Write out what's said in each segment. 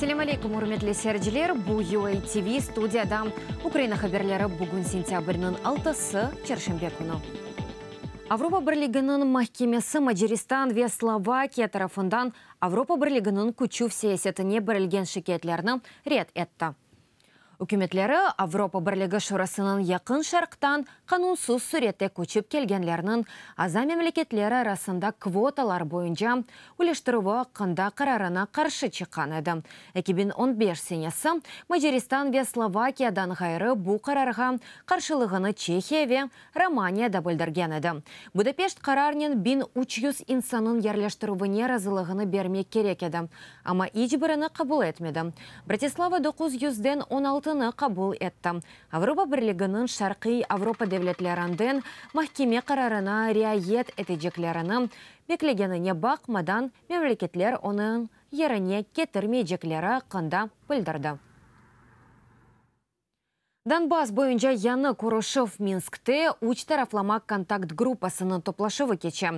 Selâm aleyküm, ürmetli seyirciler! Bu UA TV studiyada Ukraina haberleri bugün sentâbrniñ altısı, çarşenbe künü. Avropa Birliginiñ mahkemesi Macaristan ve Slovakiya tarafından Avropa Birliginiñ küçüv siyasetine berilgen şikâyetlerni red etti. Ükümetleri Avropa Birligi Şurasınıñ Yaqın Şarqtan qanunsız sürette köçip kelgenlerniñ aza memleketleri arasında kvotalar boyunca üleştirüvi aqqında qararına qarşı çıqqan edi. 2015 senesi Macaristan ve Slovakiyadan ğayrı bu qararğa qarşılığını Çehiya ve Romaniya da bildirgen edi. Budapeşt qararnen 1300 insannıñ yerleştirüvine razılığını bermek kerek edi, amma iç birini qabul etmedi. Bratislava 900-den 16-nı qabul etti. Avropa Birliginiñ Şarqiy Avropa devletlerinden mahkeme qararına riayet eteceklerini beklegenine baqmadan, memleketler onıñ yerine ketirmeycekleri aqqında bildirdi. Donbass boyunca yañı körüşüv Minskte üç taraflama kontakt gruppasınıñ toplaşuvı keçe.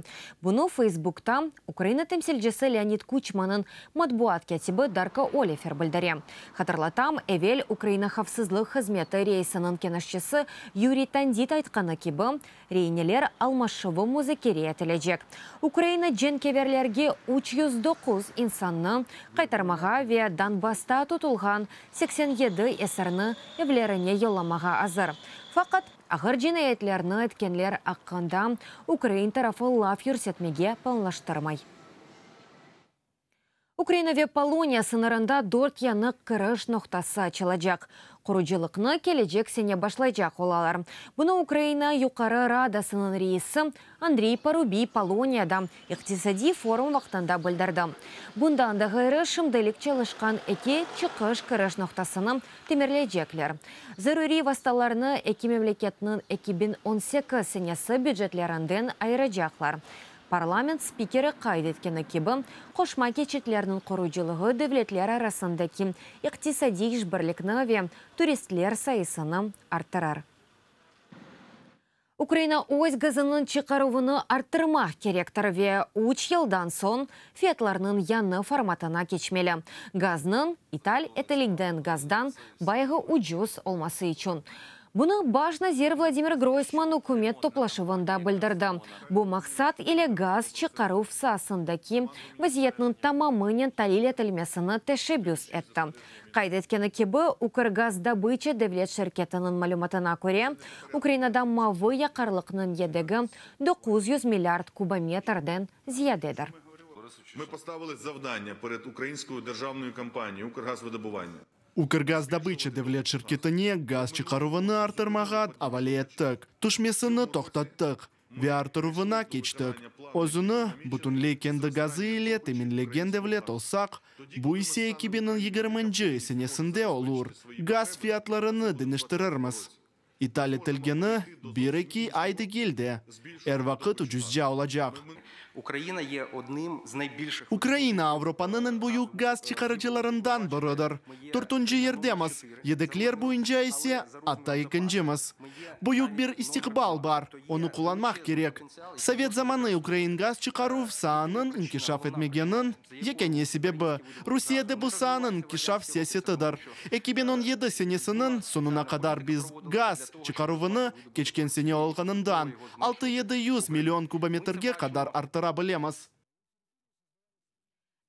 Bunı Feysbukta Ukraina temsilcisi Leonid Kuçmanıñ matbuat kâtibi Darko Olifer bildire. Hatırlatam, evel Ukraina havfsızlıq hızmeti reisiniñ keñeşçisi Yuriy Tandit aytqanı kibi, Reineler almaşuvı muzakere etilecek. Ukraina cenkâverlerge 309 insannı qaytarmağa ve Donbassta tutulğan 87 esirni evlerine yollamağa azır. Faqat ağır cinayetlerni etkenler aqqında ukrain tarafı laf yürsetmege planlaştırmay. Ukraina ve Poloniya sıñırında dört yañı kiriş noqtası açılacaq. Qurucılıqnı kelecek sene başlaycaq olalar. Bunı Ukraina Yuqarı Radasınıñ reisi Andriy Parubiy Poloniyada iqtisadiy forum vaqtında bildirdi. Bundan da ğayrı, şimdilik çalışqan eki çıqış-kiriş noqtasını temirleycekler. Zaruriy vastalarnı eki memleketniñ 2018 senesi bücetlerinden ayıracaqlar. Parlament spikeri qayd etkeni kibi, qoşma keçitlerniñ qurucılığı devletler arasındaki iqtisadiy işbirlikni ve turistler sayısını arttırır. Ukraina öz gazınıñ çıqaruvını arttırmaq kerektir ve üç yıldan soñ fiyatlarnıñ yañı formatına keçmeli, gaznıñ, ital etilgen gazdan bayağı ucuz olması içün. Bunı baş nazir Vladimir Groysman ükümet toplaşuvında bildirdi. Bu maqsat ile gaz çıqaruv saasındaki vaziyetniñ tamamınen talil etilmesini teşebbüs etti. Qayd etkeni kibi, Ukrgazdobıça devlet şirketiniñ malümatına köre, Ukrainada mavı yaqarlıqnıñ yedegi 900 milliard kubometrden ziyadedir. Ukrgazdobıça devlet şirketine gaz çıqaruvını arttırmağa avale ettik. Tüşmesini toqtattıq ve arttıruvına keçtik. Özüni bütünley kendi gazı ile teminlegen devlet olsaq, bu ise eki biñniñ yigirminci senesinde olur, gaz fiyatlarını deñiştirirmiz. İtal etilgeni bir-eki ay degil de, er vaqıt ucuzca olacaq. Ukraina Avropanıñ eñ büyük gaz çıqarıcılarından biridir. Dörtünci yerdemiz, yedekler boyunca ise atta ekincimiz. Büyük bir istiqbal bar, onı qullanmaq kerek. Sovet zamanı ukrain gaz çıqaruv saanıñ inkişaf etmegeniñ Yekâne sebebi, Rusiyede bu saanıñ inkişaf siyasetidir. 2017 senesiniñ soñuna qadar biz gaz çıqaruvını, keçken sene olğanından, altı-yedi yüz million kubometrge qadar arttıra bilemiz.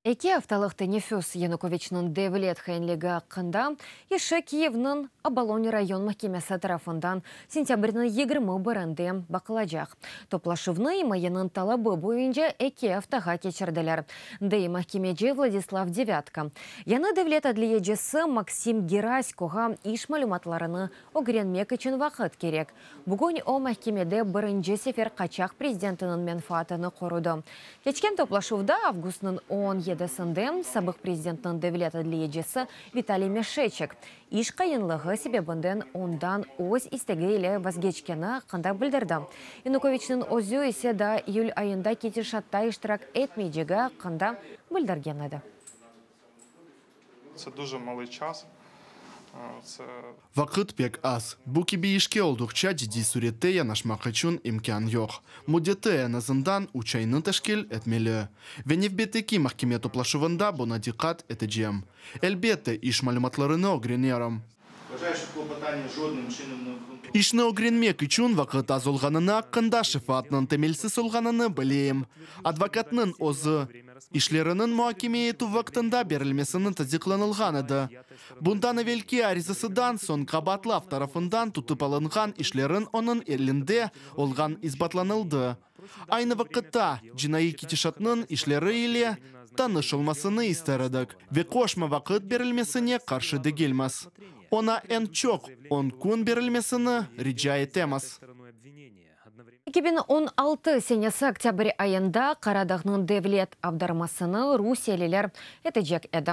Eki aftalıq teneffüs Yanukoviçniñ devlet hainligi aqqında işi Kiyevniñ Obolon rayon mahkemesi tarafından sentâbrniñ 21-inde baqılacaq. Toplaşuvnı imayeniñ talabı boyunca eki aftağa keçirdiler, dey mahkemeci Vladislav Devâtko. Yañı devlet adliyecisi Maksim Geraskoğa iş malümatlarını ögrenmek içün vaqıt kerek. Bugün o mahkemede birinci sefer qaçaq prezidentiniñ menfaatını qorudı. Keçken toplaşuvda avgustnıñ 17-sinde sabıq prezidentniñ devlet adliyecisi Vitaliy Meşeçek iş qıyınlığı sebebinden ondan öz istegi ile vazgeçkeni aqqında bildirdi. Yanukoviçniñ özü ise daa iyül ayında ketişatta iştirak etmeycegi aqqında bildirgen edi. Це дуже малий час. Vaqıt pek az. Bu kibi işke olduqça ciddiy sürette yanaşmaq içün imkân yoq. Müddeti eñ azından üç aynı teşkil etmeli. Ve nevbetteki mahkeme toplaşuvında buña diqqat etecem. Elbette, iş malümatlarını ögrenerim. İşni ögrenmek içün vaqıt az olğanını aqqında şefaatnıñ temelsiz olğanını bileyim. Advokatnıñ özü, işleriniñ muakeme etüv vaqtında berilmesini tasdiqlanılğan edi. Bundan evelki arizasıdan soñ qabaatlav tarafından tutıp alınğan işleriñ onıñ elinde olğan isbatlanıldı. Aynı vaqıtta, cinaiy ketişatnıñ işleri ile tanış olmasını ister edik ve qoşma vaqıt berilmesine qarşı degilmiz. Oña eñ çoq on kün berilmesini rica etemiz. 2016 senesi oktâbr ayında Qaradağnıñ devlet avdarmasını rusiyeliler etecek edi.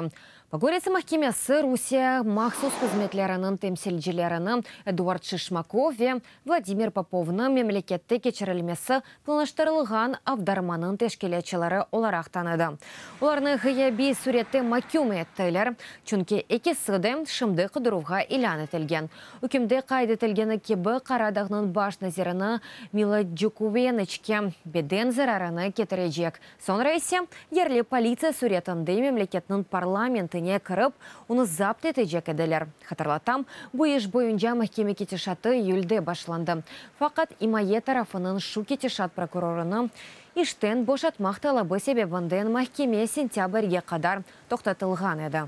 Pogorets mahkemesi Rusiye mahsus hızmetleriniñ temsilcilerini Eduard Şişmakov ve Vladimir Popovnı memlekette keçirilmesi planlaştırılğan avdarmanıñ teşkilâtçıları olaraq tanıdı. Olarnı ğıyabiy sürette maküm ettiler, çünki ekisi de şimdi qıdıruvğa ilân etilgen. Ükümde qayd etilgeni kibi, Qaradağnıñ baş nazirini Milo Djukuveniçke beden zararını ketirecek, soñra ise yerli politsiya süretinde memleketniñ parlamentine kirip, onı zapt etecek ediler. Hatırlatam, bu iş boyunca mahkeme ketişatı iyülde başlandı. Faqat imaye tarafınıñ şu ketişat prokurorını işten boşatmaq talabı sebebinden mahkeme sentâbrge qadar toqtatılğan edi.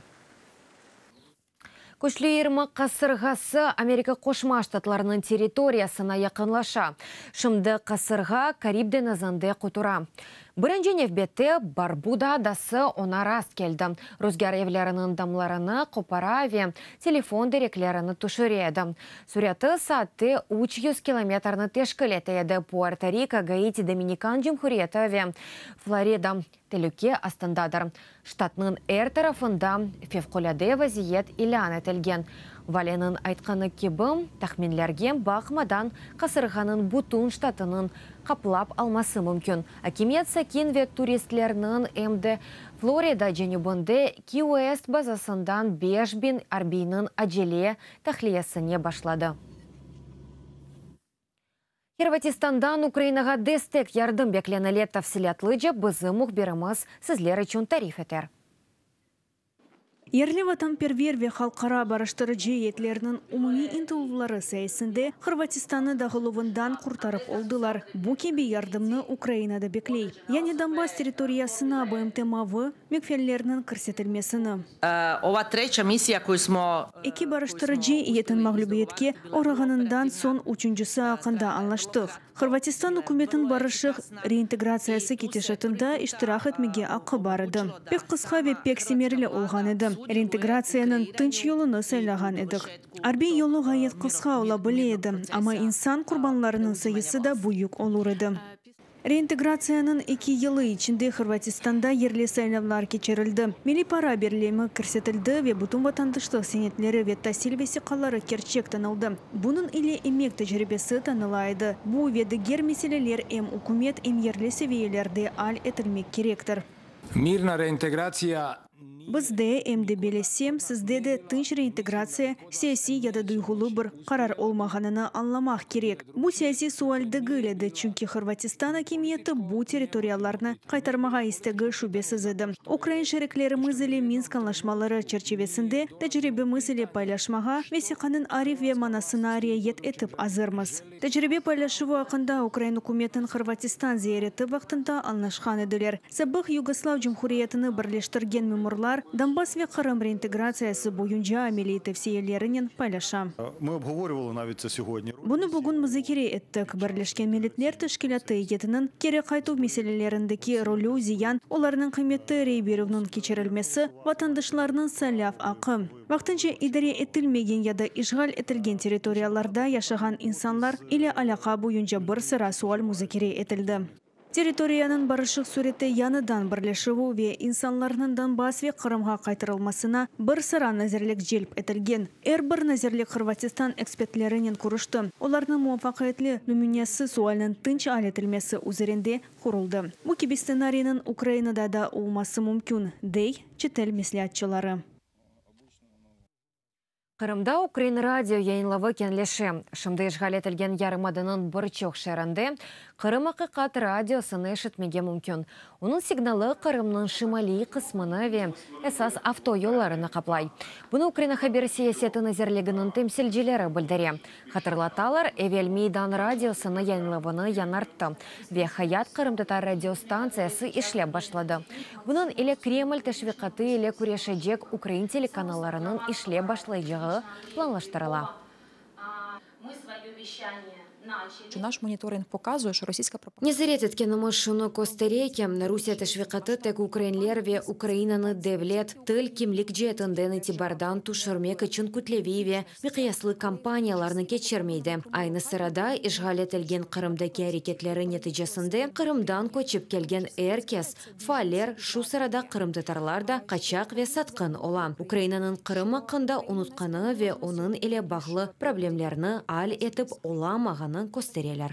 Küçlü İrma qasırğası Amerika Qoşma Ştatlarınıñ territoriyasına yaqınlaşa. Şimdi qasırğa Karib deñizinde qutura. Birinci nevbette Barbuda adası oña rast keldi. Ruzgâr evleriniñ damlarını qopara ve telefon direklerini tüşüre edi. Süreti saatte 300 kilometrni teşkil ete edi. Puerto-Riko, Gaiti, Dominikan Cumhuriyeti ve Florida telüke astındadır. Ştatnıñ er tarafında fevqulâde vaziyet ilân etilgen. Valiniñ aytqanı kibi, tahminlerge baqmadan, qasırğanıñ bütün ştatınıñ qaplap alması mümkün. Akimiyet sakin ve turistlerniñ, em de Florida cenübinde Key-Uest bazasından 5000 arbiyniñ acele tahliyesine başladı. Hırvatistandan Ukrainağa destek yardım beklenile, tafsilâtlıca bizim mühbirimiz sizler içün tarif eter. Yerli vatanperver ve halqara barıştırıcı eyyetlerniñ umumiy ıntıluvları sayesinde Hırvatistannı dağıluvından qurtarıp oldılar. Bu kibi yardımnı Ukraina da bekley. Yani Donbass territoriyasına BMT mavı migfenlerniñ kirsetilmesini. Ova treća misiya koju smo. Eki barıştırıcı eyyetniñ mağlübiyetke oğrağanından soñ üçüncisi aqqında añlaştıq. Hırvatistan ükümetiniñ barışıq reintegratsiyası ketişatında iştirak etmege aqqı bar edi. Pek qısqa ve pek semereli olğan edi. Reintegratsiyanıñ tınç yolunı saylağan edik. Arbiy yolu ğayet qısqa ola bile edi, amma insan qurbanlarınıñ sayısı da büyük olur edi. Reintegratsiyanıñ eki yılı içinde Hırvatistanda yerli saylavlar keçirildi, milliy para birlemi kirsetildi ve bütün vatandaşlıq senetleri ve tasil vesiqaları kerçek tanıldı. Bunıñ ile emek tecribesi tanıla edi. Bu ve diger meseleler em ükümet, em yerli seviyelerde al etilmek kerektir. Mirna reintegratsiya Bizde, em de belesem, sizde de tınç reintegratsiya siyasiy ya da duyğulı bir qarar olmağanını añlamaq kerek. Bu siyasiy sual degil edi, çünki Hırvatistan akimiyeti bu territoriyalarnı qaytarmağa istegi şübesiz edi. Ukrain şeriklerimiz ile Minsk añlaşmaları çerçivesinde tecribemiz ile paylaşmağa, vesiqanıñ arif ve manasına riayet etip azırmız. Tecribe paylaşuvı aqqında ukrain ükümetiniñ Hırvatistan ziyareti vaqtında añlaşqan ediler. Sabıq Yugoslav Cumhuriyetini birleştirgen memurlar Donbass ve Qırım reintegratsiyası boyunca ameliy tevsiyelerinen paylaşa. Bunı bugün muzakere ettik. Birleşken Milletler Teşkilâtı eyyetiniñ keri qaytuv meselelerindeki rolü, ziyan, olarnıñ qıymeti, rey berüvniñ keçirilmesi, vatandaşlarnıñ saylav aqqı. Vaqtınca idare etilmegen ya da işğal etilgen territoriyalarda yaşağan insanlar ile alâqa boyunca bir sıra sual muzakere etildi. Territoriyanıñ barışıq sürette yañıdan birleşüvi ve insanlarnıñ Donbass ve Qırımğa qaytarılmasına bir sıra nazirlik celp etilgen. Er bir nazirlik Hırvatistan ekspertlerinen körüşti, olarnıñ muvafaqiyetli nümünesi sualniñ tınç al etilmesi üzerinde quruldı. Bu kibi stsenariyniñ Ukrainada da olması mümkün, dey çetel mesleatçıları. Qırımda ukrain radio yayınlavı keñleşe. Şimdi işğal etilgen yarımadanıñ bir çoq şeerinde Qırım. Aqiqat Radiosını eşitmege mümkün. Onıñ signalı Qırımnıñ şimaliy qısmını ve esas avtoyollarını qaplay. Bunı Ukraina haber siyaseti nazirliginiñ temsilcileri bildire. Hatırlatalar, evel Meydan radiosını yayınlavını yañarttı ve Hayat qırımtatar radiostantsiyası işlep başladı. Bunıñ ile Kreml teşviqatı ile küreşecek ukrain telekanallarınıñ işlep başlaycağı planlaştırıla. Nezaret etkenimiz şunı köstere ki, Rusiye teşviqatı tek ukrainler ve Ukrainanı devlet, til, kimlik ceetinden itibardan tüşürmek içün kütleviy ve miqyaslı kampaniyalarnı keçirmey de, aynı sırada işğal etilgen Qırımdaki areketleri neticesinde Qırımdan köçip kelgen er kes, faaller, şu sırada qırımtatarlar da, qaçaq ve satqın ola, Ukrainanıñ Qırım aqqında unutqanı ve onıñ ile bağlı problemlerni al etip olamağanı köstereler.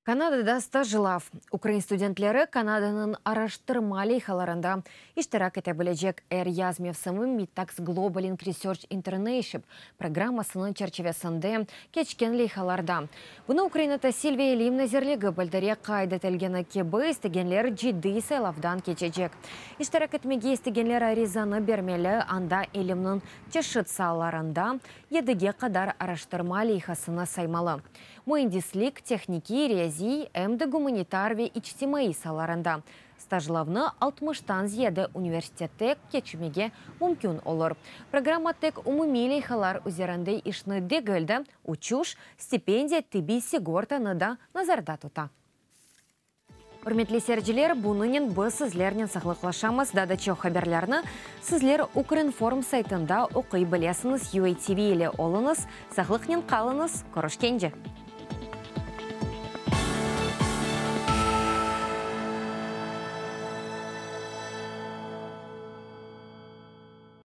Kanadada stajlav. Ukrain studentleri Kanadanıñ araştırma leyhalarında iştirak ete bilecek. Er yaz mevsimi Mitacs Globalink Research Internship programmasınıñ çerçivesinde keçken leyhalarda. Bunı Ukraina Tasil ve ilim nazirligi bildire. Qayd etilgeni kibi, istegenler ciddiy saylavdan keçecek. İştirak etmege istegenler arizanı bermeli, anda ilimniñ çeşit saalarında yedige qadar araştırma leyhasını saymalı, müendislik, tehnikiy, riyaziy, em de gumanitar ve içtimaiy saalarında. Stajlavnı altmıştan ziyade universitette keçmege mümkün olur. Programma tek umumiy leyhalar üzerinde işni degil de, uçuş, stipendiya, tibbiy sigortanı da nazarda tuta. Ürmetli seyirciler, bunınen biz sizlernen sağlıqlaşamız. Daa da çoq haberlerni sizler Ukrinform saytında oquy bilesiñiz. UATV ile oluñız, sağlıqnen qalıñız, körüşkence!